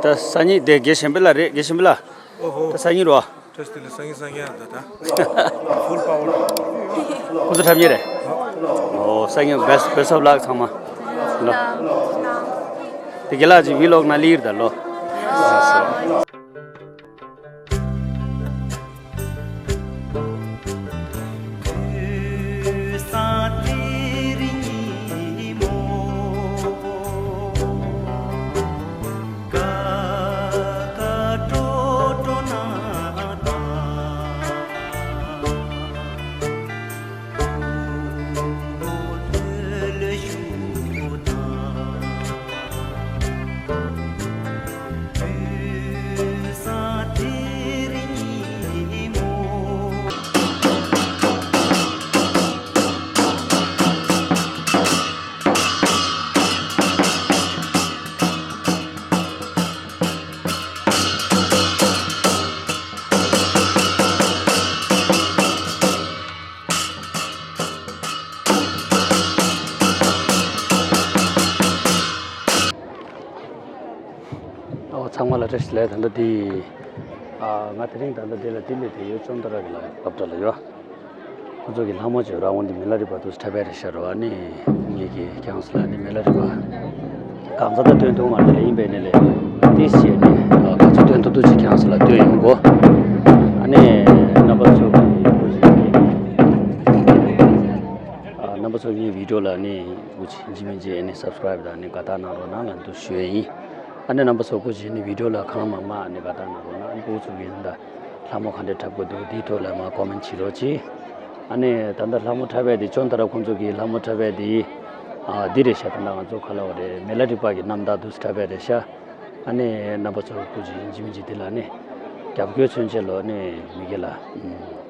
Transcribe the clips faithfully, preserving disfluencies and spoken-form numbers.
ད་སང་ཉིན་དེ་དགེ་བཤེས་འཕེལ་ལགས་རེད། དགེ་བཤེས་འཕེལ་ལགས། ཨོ་ཧོ། ད་སང་ཉིན་རོ། བཀྲ་ཤིས་བདེ་ལེགས། སང་ཉིན་སང་ཉིན་ད་ད། ཧྥུལ་པ་ཝར། ཁོ་ཚོ་འཁྲབ་མཁན་རེད། ཨོ། སང་ཉིན་best, best of luck ཚང་མ། ལོ། དེ་དགེ་ལགས་ཀྱི་ཝི་ལོག་ནང་སླེབས་ཡིན་ད་ལོ། ཨོ། ཚང་མ་ལ་བཀྲ་ཤིས་བདེ་ལེགས། ད་ལྟ་འདི། ཨ། ང་དེ་རིང་ད་ལྟ་འདི་ལ་ལྡི་ལི་དེ་ཡོད་ཅོན་ཏ་ར་གི་ལ་སློབ་གྲྭ་ལ་ཡོད། ཁོ་ཚོ་གི་ལྷ་མོ་བྱོས་ར་འོང་འདི་མེ་ལ་རི་པ་དུ་འཁྲབ་པའི་རེད་ཤག་རོ། ཨ་ནི་ངེད་ཀྱི་ཁྱེད་རང་ཚོ་ལ་ནི་མེ་ལ་རི་པ་གང་ཟག་ད་སྟོན་ཐུབ་མ་རེད་ལ། ཡིན་པས་ནི་ལས་ཏིས་བྱས་ནི་ག་ཚོད་སྟོན་ཐུབ་ཐུབ་ཅིག་ཁྱེད་རང་ཚོ་ལ་སྟོན་ཡོང་གོ། ཨ་ནི་རྣམ་པ་ཚོ་གི་ཨ། རྣམ་པ་ཚོ་ངའི་བི་ཌིའོ་ལ་ནི་སྐུ་མཁྱེན། ཡིན་གཅིག་མིན་གཅིག་ཨ་ནི་སབ་སི་ཀ་རའིབ་དང་ནི་དགའ་རྟགས་གནང་རོགས་གནང་ལབ་འདུག་ཞུ་ཡ་ཡིན། ཨ་ནི་རྣམ་པ་ཚོ་སྐུ་མཁྱེན་ནི་བི་ཌིའོ་ལ་གང་མང་མང་ཨ་ནི་དགའ་རྟགས་གནང་རོགས་གནང་། ཨ་ནི་ཕྲུ་གུ་ཚོ་གི་ཡིན་ད། ལྷ་མོ་ག་འདྲ་འཁྲབ་དགོས་འདུག་འདིའི་ཐོག་ལ་མར་ཀོ་མེན་བྱེད་རོགས་གྱིས། ཨ་ནི་ད་ལྟ་ལྷ་མོ་འཁྲབ་པ་དེ་ཅོན་ཏ་ར་ཁོང་ཚོ་གི་ལྷ་མོ་འཁྲབ་པ་དེ། ཨ། འདི་རེད་ཤག་ད་ལྟ་ང་ཚོ་ག་ལབ་པ་རེད། མེ་ལ་རི་པ་གི་རྣམ་ཐར་འདུག་སེ་འཁྲབ་པ་རེད་ཤག་ཨ་ནི་རྣམ་པ་ཚོ་སྐུ་མཁྱེན་ཡིན་གཅིག་མིན་གཅིག་འདི་ལ་ནི་རྒྱབ་སྐྱོར་མཚོན་ཆེད་ལོ་ནི་མི་སྒེར་ལ་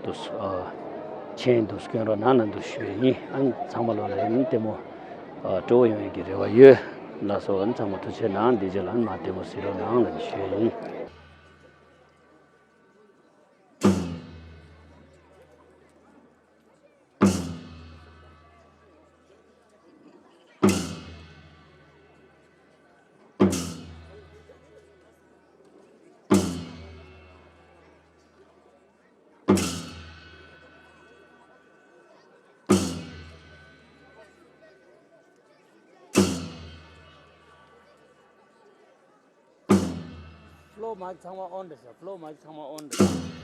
འདུག་སེ། ཨ། མཆན་འདུག་སེ་སྐྱོན་རོགས་གནང་ལབ་འདུག་ཞུ་ཡ་ཡིན། ཨ་ནི་ཚང་མ་ལོ་ལ་ཡིན་ལྟད་མོ། ཨ། སྤྲོ་བོ་ཡོང་ཡ་གི་རེ་བ་ཡོད། ལགས་སོ། ཨ་ནི་ཚང་མ་ཐུགས་རྗེ་གནང་། འདི་རྗེས་ལ་ཨ་ནི་མར་ལྟད་མོ་གཟིགས་རོགས་གནང་ལབ་ཞུ་ཡ་ཡིན། ཕློ་མའིཀ་ཚང་མ་ཨོན་རེད་ཤག་ཕློ་མའིཀ་ཚང་མ་ཨོན་རེད་ཤག་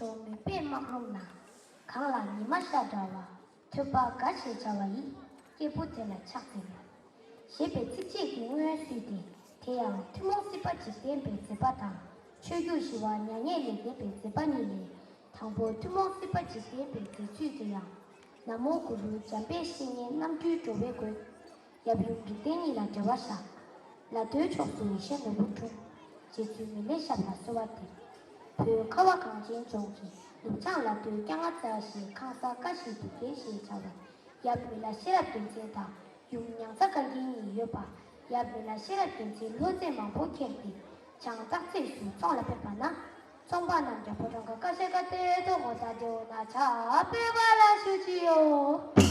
ཏོ་མུན་པས་སྨག་རུམ་ན། གངས་ལ་ཉི་མ་ཤར་འདྲ་བ། ཐོས་པ་དགའ་ཞེས་བྱ་བ་ཡི། སྐྱེས་བུ་དེ་ལ་ཕྱག་འཚལ་ལོ། ཞེས་པའི་ཚིགས་བཅད་ཀྱིས་སྔོན་བསུས་ཏེ། དེ་ཡང་ཐུན་མོང་སྲིད་པ་འཇིག་རྟེན་པའི་མཛད་པ་དང་། ཆོས་བརྒྱུད་ཞི་བ་མྱ་ངན་ལས་འདས་པའི་མཛད་པ་གཉིས་ལས། དང་པོ་ཐུན་མོང་སྲིད་པ་འཇིག་རྟེན་པའི་མཛད་ཚུལ་དེ་ཡང་། ན་མོ་གུ་རུ་འཇམ་དཔལ་བཤེས་གཉེན་རྣམ་འཕྲུལ་འགྲོ་བའི་མགོན། ཡབ་ཡུམ་རིགས་ལྡན་གཉིས་ལ་འབྲེལ་བ་བཞག། ལ་སྟོད་ཕྱོགས་སུ་ཡེ་ཤེས་ནོར་བུ་འཁྲུངས། རྗེ་བཙུན་མི་ལའི་ཞབས་ལ་གསོལ་བ་འདེབས། བོད་ཁ་བ་གངས་ཅན་ལྗོངས་ཀྱི་ནུབ་བྱང་ལ་སྟོད་སྐྱ་རྔ་རྩ་ཞེས་ཁང་གསར་ཀ་ཞིག་ཏུ་རྒྱལ་ཞེས་བྱ་བར། ཡབ་མི་ལ་ཤེས་རབ་རྒྱལ་མཚན་དང་ཡུམ་མྱང་ཚ་དགའ་འགྱེད་གཉིས་ཡོད་པ། ཡབ་མི་ལ་ཤེས་རབ་རྒྱལ་མཚན་ལྷུང་བཟེད་མང་པོ་ཁྱེར་ཏེ། བྱང་སྟག་རྩེ་སུ་ཚོང་ལ་ཕེབས་པ་ན། ཚོང་པ་རྣམས་ཀྱང་ཕོ་བྲང་གི་ཀ་ཤ་ཀ་ཏེ་ཏོ་གོ་ད་དེའོ་ན་ཆ་ཕེབས་པ་ལ་ཞུ་ཅི་ཡོད།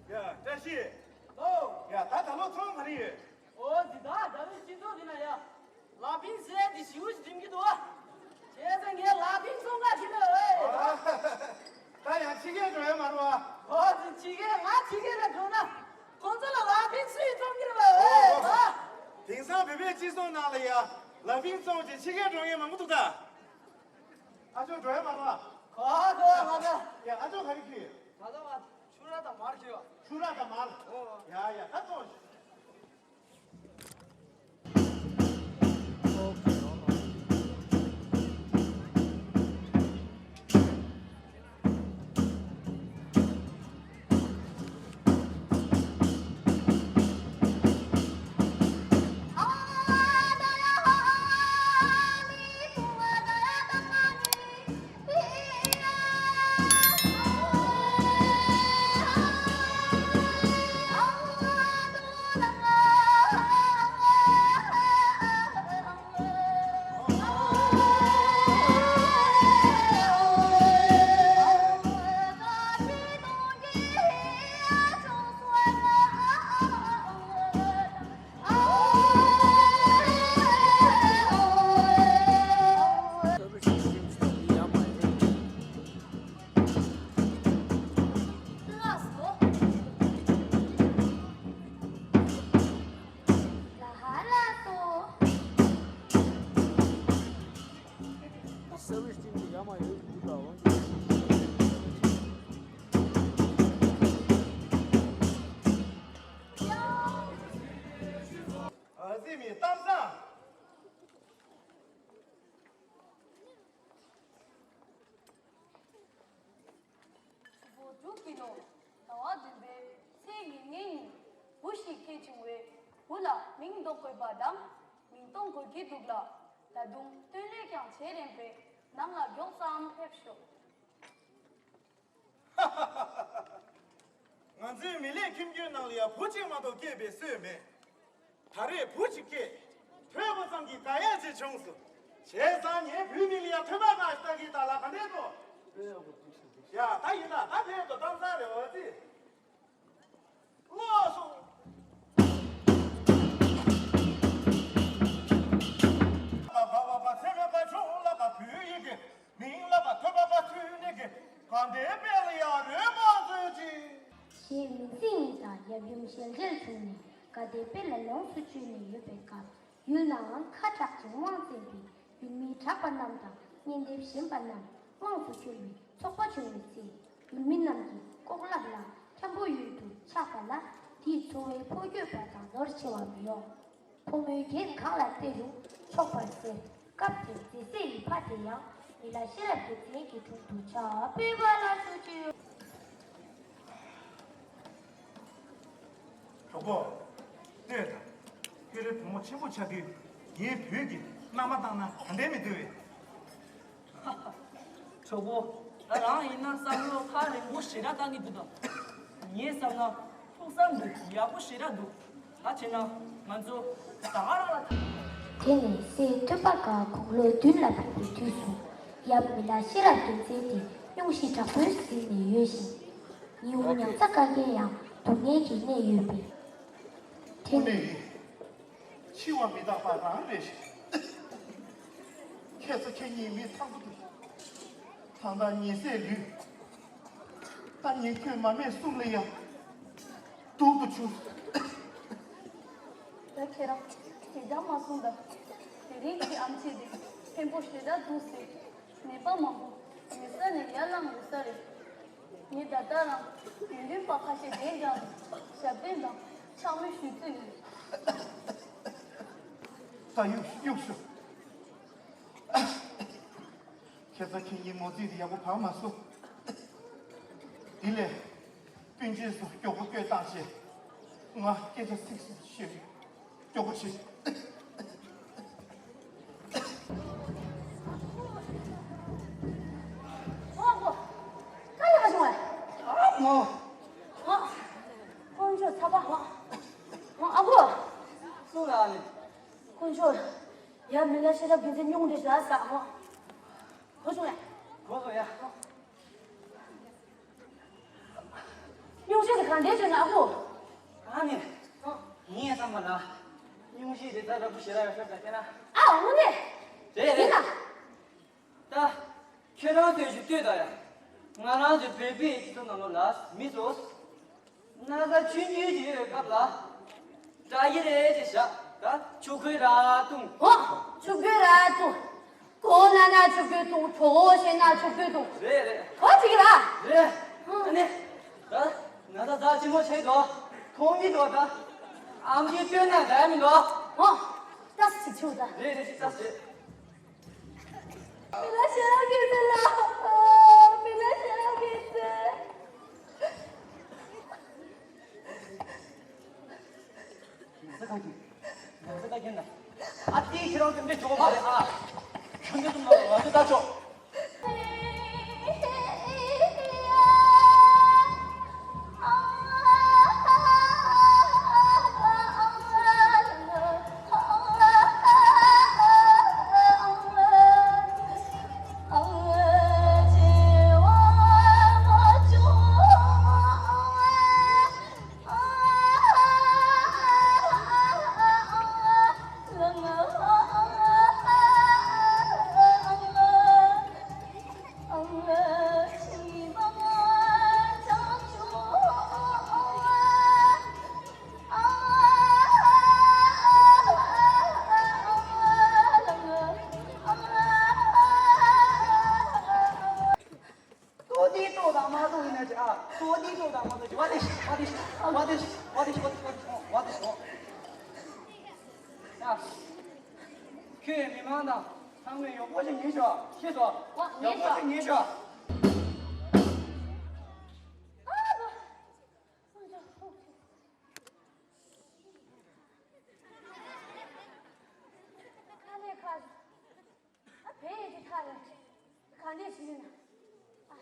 ཡ། བཀྲ་ཤིས། ལོ། ཡ། ད་ད་ལོ་ཚོང་ག་རེ་ཡོད། ཨོ་ཙི། ད་ད་ལོ་སྤྱི་ཚོགས་འདི་ན་ཡ། ལ་ཕིང་ཟེར་དེ་ཞིའུ་ཞིག་འགྲིམ་གྱི་འདུག་ཨ། བྱས་ཙང་ངས་ལ་ཕིང་ཚོང་ག་ཁྱེར་ལ་ཨེ། ད་ཡང་ཕྱི་རྒྱལ་འགྲོ་ཡ་མ་རུང་ཨ། ཨོ་ཙི། ཕྱི་རྒྱལ། ང་ཕྱི་རྒྱལ་ལ་འགྲོ་ན། ཁོང་ཚོ་ལ་ལ་ཕིང་སུས་ཚོང་གྱི་རེད་པ་ཨེ། ཨོ། དེང་སང་བོད་པའི་སྤྱི་ཚོགས་ནང་ལ་ཡ། ལ་ཕིང་ཚོང་བྱས་ཕྱི་རྒྱལ་འགྲོ་མཁན་མང་པོ་འདུག་ད། ཨ་ཅོ་འགྲོ་ཡ་མ་རེད་པ། ག་ག་ང་ད། ཡ། ཨ་ཅོ་ག་རེ་གྱིས། ང་ད་ང་ཕྱུར་ར་དང་མར་གྱིས་པ། ཕྱུར་ར་དང་མར། ཨོ། ཡ་ཡ། ད་ཚོང་། ཨ་ཙི་མི་གཏམ་བཟང་། ཕྱི་ལོ་དྲུག་གི་ནང་ཟླ་བ་བདུན་པའི་ཚེས་ཉེར་ལྔའི་ཉིན་བུ་ཞིག་སྐྱེས་བྱུང་བས། བུ་ལ་མིང་འདོགས་དགོས་པ་དང་མིང་གཏོང་དགོས་ཀྱི་འདུག་ལ། ད་དུང་སྟོན་ལས་ཀྱང་བྱེད་རན་པས་ནང་ལ་མགྱོགས་ཙམ་ཕེབས་ཤོག། ང་ཚོའི་མི་ལའི་ཁྱིམ་རྒྱུད་ནང་ལ་ཡང་བུ་གཅིག་མ་གཏོགས་སྐྱེས་པའི་སྲོལ་མེད། ད་རེས་བུ་གཅིག་སྐྱེས། ཐོས་པ་ཙམ་གྱིས་དགའ་ཡ་ཅིག་བྱུང་སོང་། བྱས་ཙང་ངའི་བུའི་མིང་ལ་ཡང་ཐོས་པ་ལྔ་ཞིག་བཏགས་ཀྱིས་ད་ལ་ག་འདྲས་འདུག། ཡ་ད་ཡིན་ད་ད་ཕེབས་དོ་གཏམ་བཟང་རེད་འོ་ཙི། ལགས་སོ། ལ་བ་བ་བ་ཚེ་མེད་པ་ཆུང་ལ་བ་བུའི་ཡི་གེ། མིང་ལ་བ་ཐོས་པ་བ་ཚུལ་ནི་གི། དགའ་ལྡན་དཔལ་ལ་ཡང་རོལ་མོ་མཛོད་ཅིག། ཞེས་མིང་ཚིག་གཉིས་དང་ཡབ་ཡུམ་ཞལ་མཇལ་བྱུང་ནས་དགའ་ལྡན་དཔལ་ལ་ལོངས་སུ་སྤྱོད་ནས་ཡོད་པའི་སྐབས། ཡུལ་ནའང་ཁ་གྲགས་ཅན་དབང་བཙན་པས་ཡུལ་མིའི་གྲགས་པ་རྣམས་དང་སྙན་དེབ་གཞན་པ་རྣམས་དབང་དུ་བསྒྱུར་བའི་ཚོགས་པ་བྱུང་བའི་ཚེ། ཡུལ་མི་རྣམས་ཀྱིས་ལྐོག་ལག་ལ་འཁྱམ་པོ་ཡུལ་དུ་ ཆགས་པ་ལ། དེས་འཚོ་བའི་འཕོ་འགྱུར་བ་དང་ནོར་ཆེ་བ་མི་ཡོང་། ཕོ་མོའི་རྒྱན་གང་ལ་བལྟས་རུང་ཆོག་པར་ཟེར། སྐབས་དེར་མཛེས་སྲས་ཡི་ཕ་དེ་ཡང་མི་ལ་ཤེས་རབ་རྒྱལ་མཚན་གྱི་དྲུང་དུ་ཕྱག་ཕུལ་བ་ལ་ཞུ་ཅིག། གྲོགས་པོ། ལྟོས་དང་། ཁྱོད་རའི་བུ་མོ་ཆེན་པོ་ཆགས་དུས་ངའི་བུས་ཀྱི་མནའ་མ་བཏང་ན་ག་འདྲས་མི་འདོད་པས། གྲོགས་པོ། ད་རང་ཡིན་ན་བསམ་བློ་ཐག་རིང་པོ་ཞེ་དྲག་བཏང་གི་འདུག་དང་། ངས་བསམ་ན་ཐུགས་བསམ་འདི་ཡག་པོ་ཞེ་དྲག་འདུག་ད་བྱས་ན་ང་ཚོ་ད་ག་རང་ལ་ད། དེ་ནས་སྲས་སྟོན་པ་དགའ་དགུང་ལོ་བདུན་ལ་ཕེབས་པའི་དུས་སུ། ཡབ་མི་ལ་ཤེས་རབ་རྒྱལ་མཚན་དེ་སྙུང་གཞི་དྲག་པོས་ཟིན་ནས་ཡོད་ཞིང་། ཉི་འོད་མྱང་ཚ་བཀའ་བརྒྱད་ཡང་སྡུག་བསྔལ་གྱིས་གནས་ཡོད་པས། དེ་ནས། འཆི་བ་མི་རྟག་པ་རང་རེད་ཤག་ཁྱེད་ཚོ་ཁྱེད་གཉིས་མི་ཐང་པོ་འདུག་ད་ལྟ་ཉེ་སྲས་ལུས། ད་ཉེ་ཁྱོད་མ་སྨད་གསུམ་ལ་ཡང་སྡུག་ཏུ་བྱུང་། ད་ཁྱེད་རང་དེ་འདྲ་མ་གསུངས་དང་། དེ་རིང་གི་ཨམ་ཆི་དེ་ཕན་པོ་ཞེ་དྲག་འདུག་ཟེར། ནད་པ་མང་པོ་མི་ས་ནས་ཡར་ལངས་ཡོད་ས་རེད། ངས་ད་ལྟ་རང་དགེ་འདུན་པ་ཁ་ཤས་གདན་དྲངས་ནས་ཞབས་བརྟན་དང་ཕྱག་མོལ་ཞུས་ཚུལ་ཡིན། ད་གཡུག་གཡུག་ཤོག་ཁྱེད་ཚོ་ཁྱེད་ཉིན་མོ་རྩིས་དེ་ཡག་པོ་བག་མ་སོ། དེ་ལས་སྤུན་མཆེད་ཚོ་མགྱོགས་པོ་སྐད་བཏང་བྱས། ང་སྐད་ཆ་ཚིག་ཚིག་བཤད། མགྱོགས་པོ་བྱེད། ཨ་ཁུ། ག་ལ་ག་བྱུང་བས། ཨ་མོ། ཨ། དཀོན་མཆོག་ཚ་པ། ཨ། ཨ་ཁུ། སུ་ལ་ནི། དཀོན་མཆོག་ཡ་མི་ལ་ཤེས་རབ་རྒྱལ་མཚན་སྙུང་འདྲེ་ཞག་ཟ། ཨ། གོ་བྱུང་ཡ། གོ་སོང་ཡ། སྙུང་གཞི་དེ་གང་འདྲས་བྱུང་ན་ཨ་ཁུ། ཨ་ནི། ངས་བསམ་པ་ན། སྙུང་གཞི་དེ་ད་རབ་བུ་ཞེ་དྲག་ཡོད་ས་ད་བལྟས་ན། ཨ་འོ་ནི། རེད་རེད། ཡིན་ན། ད། ཁྱོད་རང་ཚོས་ཅིག་ལྟོས་དང་ཡ། ང་རང་ཚོའི་བོད་པའི་སྤྱི་ཚོགས་ནང་ལོགས་ལ་མི་ཚོ། ན་ཚ་ཆུང་ཆུང་ཅིག་ཡོད་སྐབས་ལ། དྲག་གི་རེད་ཅེས་བཞག་ད་ཆུ་ཁོལ་ར་བཏུང་། ཨོ། ཆུ་ཁོལ་ར་བཏུང་། གོ་ན་ན་ཆུ་ཁོལ་བཏུང་། གྲོ་བོ་ཤེས་ན་ཆུ་ཁོལ་བཏུང་། རེད་རེད། གོ་ཅིག་ར། རེད། ཨ་ནི། ད། ན་ཚ་ཚ་ཆེན་མོ་ཆེ་འགྲོ། ཁོང་གི་འགྲོ་ད། ཨམ་ཆི་སྟོན་ན་ད་མི་འགྲོ། ཨོ། ད་སི་ཆུ་ད། རེད་རེད་ཅིག་ད་རེད། མི་ལ་ཤེས་རབ་རྒྱལ་མཚན་ལགས། མི་ལ་ཤེས་རབ་རྒྱལ་མཚན། ང་ཚོ་ད་གིན། ང་ཚོ་ད་གིན་ན། ཨ་ཏི་ཁྱེད་རང་ཚོ་འདི་འཇོག་མ་རེད་ཨ། ཁྱོད་ཚོ་ང་ཚོ་ད་ཆོག་ཏོ་ཏི་ཏོ་དང་མ་ཏོ་ཡིན་ན་ཅི་ཨ། ཏོ་ཏི་ཏོ་དང་མ་ཏོ་ཅི། བ་དེ་ཤི་བ་དེ་ཤི་བ་དེ་ཤི་བ་དེ་ཤི་བ་དེ་ཤི་བ་དེ་ཤི་བ་དེ་ཤི་བ་དེ་ཤི། ཡ། ཁྱོད་མི་མང་དང་ཚང་མས་ཡག་པོ་ཞིག་ཉན་ཤོག་ཤེས་སོ། ཡག་པོ་ཞིག་ཉན་ཤོག་ཁ་ལས་ཁ། ཨ་བས་ཡི་གེ་ཐག་རེད། ག་འདྲས་ཞིག་ཡིན་ན། ཨ།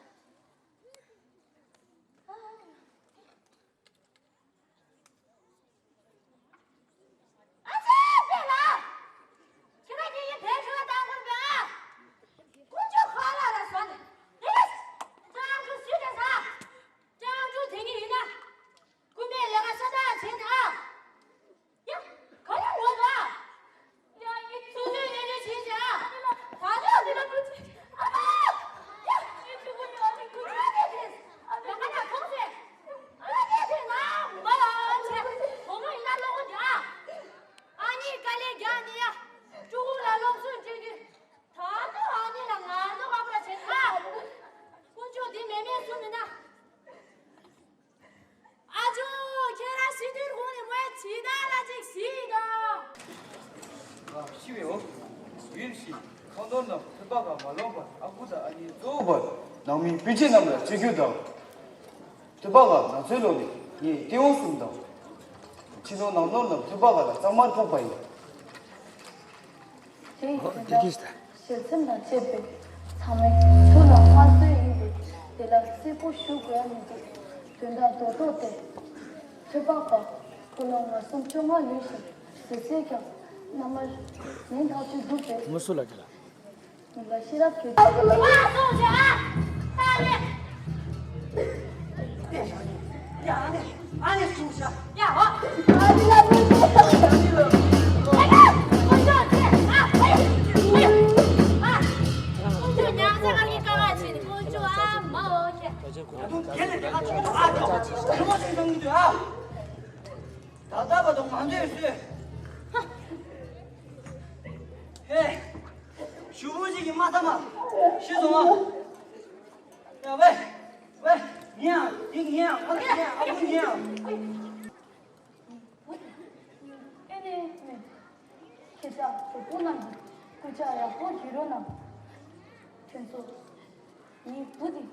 ཨ་ཅེ་པེ་ལགས། ཁྱེད་རང་གཉིས་ཡིན་བས་ཁྱོད་བཏང་དགོས་པས་ཨ། དཀོན་མཆོག་ཁ་ལག་ལ་བཟོ་ནས། ཨེ། ཀྲང་ཀྲུང་སུས་དེ་ཟ། ཀྲང་ཀྲུང་དེ་གཉིས་ཡིན་ན། རྐུན་མའི་ལས་ཀ་ས་ཏང་བྱེད་ན། ཡ། ག་རེ་ངོ་ལ། ཡ་ཡི་ཚོ་ཚོའི་ལས་ལས་བྱེད་བྱ། ད་ལོ་འདི་ལ་ཕུ་ཚི། ཨ་མ། ནོར་རྣམས་ཐོས་པ་ག་མ་ལོག་པར། ཨ་ཁུ་དང་ཨ་ནེ་གཙོ་བོ་བར། ནང་མི་སྤུན་མཆེད་རྣམས་ལ་གཅེས་གྱུར་དང་། ཐོས་པ་ག་ནང་ཚོའི་ལོ་ནས་ངས་སྟེས་དབང་གསུམ་དང་། ཕྱི་ནང་ནང་ནོར་རྣམས་ཐོས་པ་ག་ལ་གཙང་མར་ཕོག་པ་ཡིན། དེ་ཡི་དོན་དག་ཞལ་ཚེམས་དང་བཅས་པའི་ཚང་མའི་ཐུགས་ལ་མངའ་གསོལ་ཡིན་ཏེ། དེ་ལ་བརྩི་བཀུར་ཞུ་དགོས་མི་འདུག་དོན་དག་རྡོག་རྡོག་སྟེ། ཐོས་པ་ག་སྐུ་ལོ་ང་གསུམ་བཅོ་ལྔ་ལོན་ཞིང་། ཟས་ཟས་ཀྱང་མནའ་མར་ཉིན་ཐག་ཆོད་འདུག་པས། མུ་སུ་ལ་གི་ལ། མི་ལ་ཤེས་རབ་ཀྱི། ཨ་ནེ། ཨ་ནེ་གསུངས་ཤག་ཡ་ཧོ། ད་ལྟ་བར་དུ་ང་ཚོས་གསོས། ཧེ། ཞུ་བོ་ཞིག་གིས་མ་ཐམ་པ་ཤི་སོང་ཨ། ཡ་ཝེ། ཝེ། ཉན་ཨ། འདི་ཉན་ཨ། ཨ་ཁུ་ཉན་ཨ། ཨ་ཁུ་ཉན་ཨ། ཨེ་ནས་མེད། ཁྱེད་ཅག་གྲོགས་པོ་རྣམས་ཀྱིས་སྐུ་ཕྱག་ཡག་པོ་བྱེད་རོགས་གནང་། དྲན་གསོ། ངའི་བུ་འདི་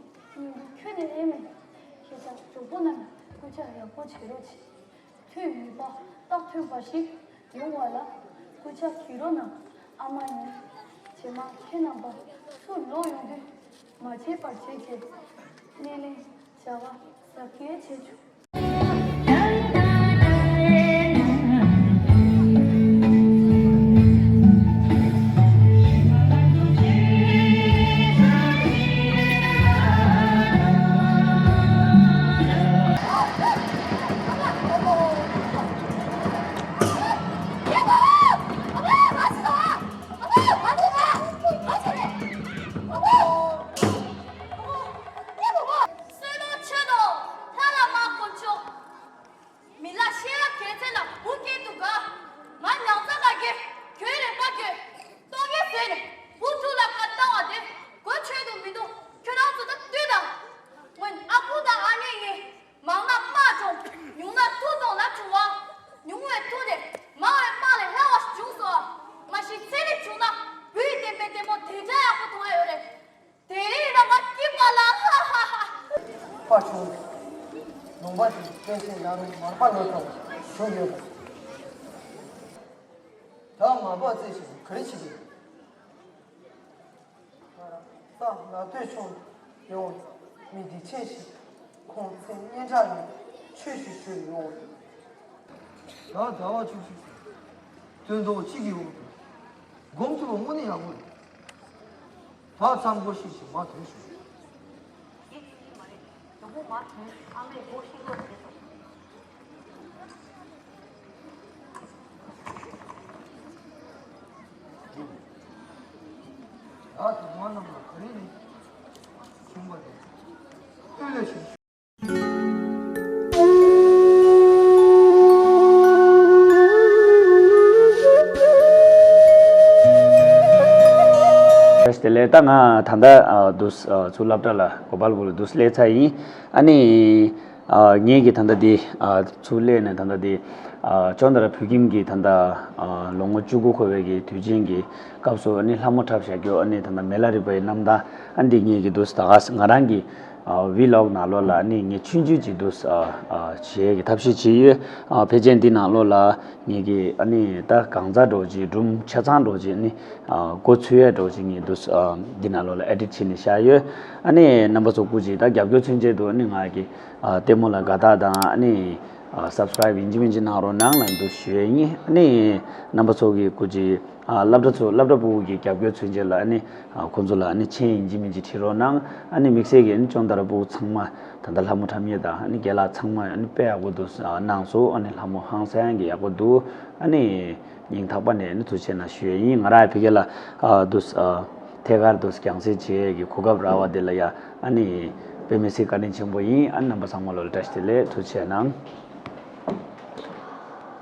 ཁྱོན་ནས་ཨེ་མེད། ཁྱེད་ཅག་གྲོགས་པོ་རྣམས་ཀྱིས་སྐུ་ཕྱག་ཡག་པོ་བྱེད་རོགས་གྱིས། ཐོན་མེད་པ་རྟགས་ཐོན་པ་ཞིག་ཡོང་བ་ལ་སྐུ་ཕྱག་གྱིས་རོགས་གནང་། ཨ་མ་ཡིན། རྗེས་མ་ཁྱེད་རྣམ་པ་ཚུར་ལོག་ཡོང་དུས་མ་བརྗེད་པར་བྱེད་ཅེས། སྣེ་ལེན་བྱ་བ་གཟབ་རྒྱས་བྱེད་ཆོག་སོན་ནོ་ཆེ་དོ་ལྷ་ལ་མ་དཀོན་མཆོག་མི་ལ་ཤེས་རབ་རྒྱལ་མཚན་ལ་བུ་སྐྱེས་འདུག་ག་ང་ཉང་ཚ་ག་གེ་གྱོད་རེ་པ་གྱོད་ཏོག་གེ་ཟེར་ནས་བུ་ཕྲུག་ལ་བཀའ་བཏང་བ་དེ་གོ་ཆོད་འདུག་མི་འདུག་ཁྱོད་རང་ཚོ་ད་ལྟོས་དང་། སྔོན་ཨ་ཁུ་དང་ཨ་ནེ་གཉིས། མང་ན་དམག་འཇོམས། ཉུང་ན་མཐུ་གཏོང་ལབ་བྱུང་བ། ཉུང་བའི་མཐུ་དེ་མང་བའི་དམག་ལས་སླ་བ་ཞིག་བྱུང་སོང་། མ་གཞི་ཚན་རིག་བྱུང་ན་བུ་ཡི་བསྟན་པའི་བདེ་མོ་དེ་འདྲ་ཡག་པོ་མཐོང་ཡ་ཡོད་རེད། དེ་རིང་ལ་ང་སྐྱིད་པ་ལ་ཧ་ཧ་ཧ། པ་བྱུང་། ལུང་པ་དེ་པཎ་ཆེན་ཡར་ཀླུང་མར་པ་ལོ་ཐོག་བྱུང་ཡོད་པ། ད་མར་པ་རྩེ་ཞིག་ག་རེ་བྱེད་ཀྱི་ཡོད། ང་རང་ས་ལ་སྟོད་ཕྱོགས་ཡོང་མི་འདི་ཆེན་ཞིག་ཁོང་མཚན་སྙན་གྲགས་ཡོད་ཆོས་ཤིག་ཞུས་ཡོང་། ད་ཟླ་བ་བཅུ་གཅིག་ཚེ་སྟོན་ཐོག་གཅིག་གི་འོག་ཏུ་སྒོམ་ཐུབ་པ་དངོས་གནས་ཡག་པོ་རེད། ད་མཚམས་སྒོ་ཕྱེ་ཞིག་མ་ཐོན་ཞུ། ཡིད་ཆེས་མ་རེད། དུ་བུ་མ་ཐོན་ཨ་མས་སྒོ་ཕྱེ་དགོས་རེད། ད་དུ་མ་རྣམས་ལ་ག་རེ་ནས་བྱུང་བ་རེད། ཨུ་ལེ་ཞིག་བཀྲ་ཤིས་བདེ་ལེགས། ད་ང་ད་ལྟ་ཨ་དུས་ཨ་ཚུར་སློབ་གྲྭ་ལ་གོ་པལ་པུར་ལ་དུས་སླེབས་ཚར་ཡིན། ཨ་ནི། ཨ་ངེད་ཀྱིས་ད་ལྟ་འདི་ཨ་ཚུར་སླེབས་ནས་ད་ལྟ་འདི་ཨ་ཅོན་ཏ་ར་བོད་ཁྱིམ་གྱི་ད་ལྟ་ཨ་ལོ་ངོ་བཅུ་དགུ་འཁོར་བའི་གི་དུས་ཆེན་གྱི་སྐབས་སུ་ཨ་ནི་ལྷ་མོ་འཁྲབ་བཞག་རྒྱུ། ཨ་ནི་ད་ལྟ་མེ་ལ་རི་པའི་གནམ་ཐང་། ཨ་འདི་ངེད་ཀྱི་འདུག་ད་ག་ང་རང་གི་ཨ་བི་ལོག་ནང་ལོགས་ལ་ཨ་ནི་ངས་ཆུང་ཆུང་ཅིག་འདུག་ཨ་ཨ་བྱེད་ཀྱི་ཐབས་ཤེས་བྱེད་ཡོད། ཨ་ཕལ་ཆེར་འདི་ནང་ལོགས་ལ་ངེད་ཀྱི་ཨ་ནི་ད་གང་ཚ་འདྲ་བོ་ཅིག་སྒྲུང་ཆ་ཚང་འདྲ་བོ་ཅིག་ཨ་ནི་ཨ་མགོ་ཚོས་ཡ་འདྲ་བོ་ཅིག་ངས་འདུག་ཨ་འདི་ནང་ལོགས་ལ་ཨེ་ཌིཊ་བྱས་ནས་བཞག་ཡོད། ཨ་ནི་རྣམ་པ་ཚོ་སྐུ་མཁྱེན། ད་རྒྱབ་སྐྱོར་མཚོན་ཆེད་དུ་ཨ་ནི་ང་གི་ཨ་ལྟད་མོ་ལ་དགའ་རྟགས་དང་ཨ་ནི་ཨ་སབ་སི་ཀ་རེབ་ཡིན་གཅིག་མིན་གཅིག་གནང་རོགས་གནང་ལབ་འདུག་ཞུ་ཡས་ཡིན། ཨ་ནི་རྣམ་པ་ཚོ་གི་སྐུ་མཁྱེན་ཨ་སློབ་གྲྭ་ཚོ་སློབ་གྲྭ་ཕྲུ་གུ་གི་རྒྱབ་སྐྱོར་མཚོན་ཆེད་ལ་ཨ་ནི་ཨ་ཁོང་ཚོ་ལ་ཨ་ནི་མཆན་ཡིན་གཅིག་མིན་གཅིག་བྲིས་རོགས་གནང་། ཨ་ནི་དམིགས་བསལ་གྱི་ཨ་ནི་ཅོན་ཏ་ར་ཕྲུ་གུ་ཚང་མ་ད་ལྟ་ལྷ་མོ་འཁྲབ་མཁན་དང་ཨ་ནི་རྒན་ལགས་ཚང་མ་ཨ་ནི་དཔེ་ཡག་པོ་འདུག་གནང་སོང་། ཨ་ནི་ལྷ་མོ་ཧང་སང་གི་ཡག་པོ་འདུག་ཨ་ནི། སྙིང་ཐག་པ་ནས་ནི་ཐུགས་རྗེ་ཆེ་གནང་ཞུ་ཡས་ཡིན། ང་རང་ཡང་ཕ་གི་ལ་ཨ་དུས་ཨ་ཐད་ཀར་དུ་རྒྱང་སྲིང་བྱེད་ཡས་ཀྱི་གོ་སྐབས་རག་པ་དེ་ལ་ཡ་ཨ་ནི་དཔེ་མི་སྲིད་བཀའ་དྲིན་ཆེན་པོ་ཡིན། ཨ་ནི་རྣམ་པ་ཚང་མ་ལོ་ལ་བཀྲ་ཤིས་བདེ་ལེགས། ཐུགས་རྗེ་ཆེ་གནང་།